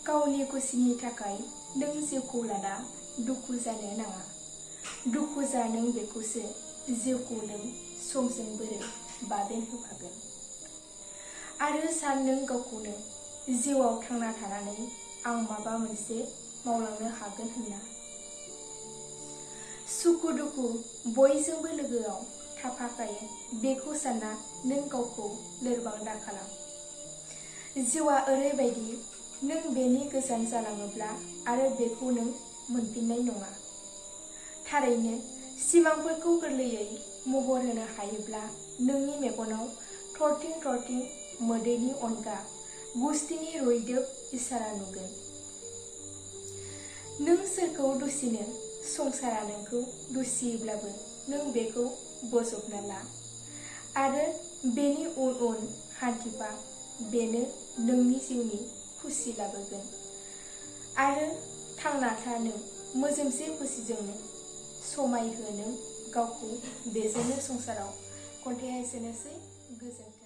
गावनि खुसिनि थाखाय नों जिउखौ लाना दुखु जानो नाङा। दुखु जा नों बेखौसो जिउखौ नों समजों बोरै बाबेन होफागोन। आरो सान नों गावखौनो जिउआव थांना थानानै आं माबा मोनसे मावलांनो हागोन होनना। सुखु दुखु बयजोंबो लोगोआव थाफाखायो बेखौ सानना नों गावखौ लोरबां दाखालाम। जिउआ ओरैबायदि नों बेनि गोजान जालाङोब्ला आरो बेखौ नों मोनफिननाय नङा। थारैनो सिमांफोरखौ गोरलैयै महर होनो हायोब्ला नोंनि मेगनाव थरथिं थरथिं मोदैनि अनगा गुस्थिनि रैदोब इसारा नुगोन। नों सोरखौ दुसिनो संसारा नोंखौ दुसियोब्लाबो नों बेखौ बजबना ला आरो बेनि उन उन हान्थिफा। बेनो नोंनि जिउनि खुसि लाबोगोन। आरो थांना था नों मोजोमसे खुसिजोंनो समाय हो नों गावखौ बेजोंनो संसाराव। खन्थाइया एसेनोसै। गोजोन्थों।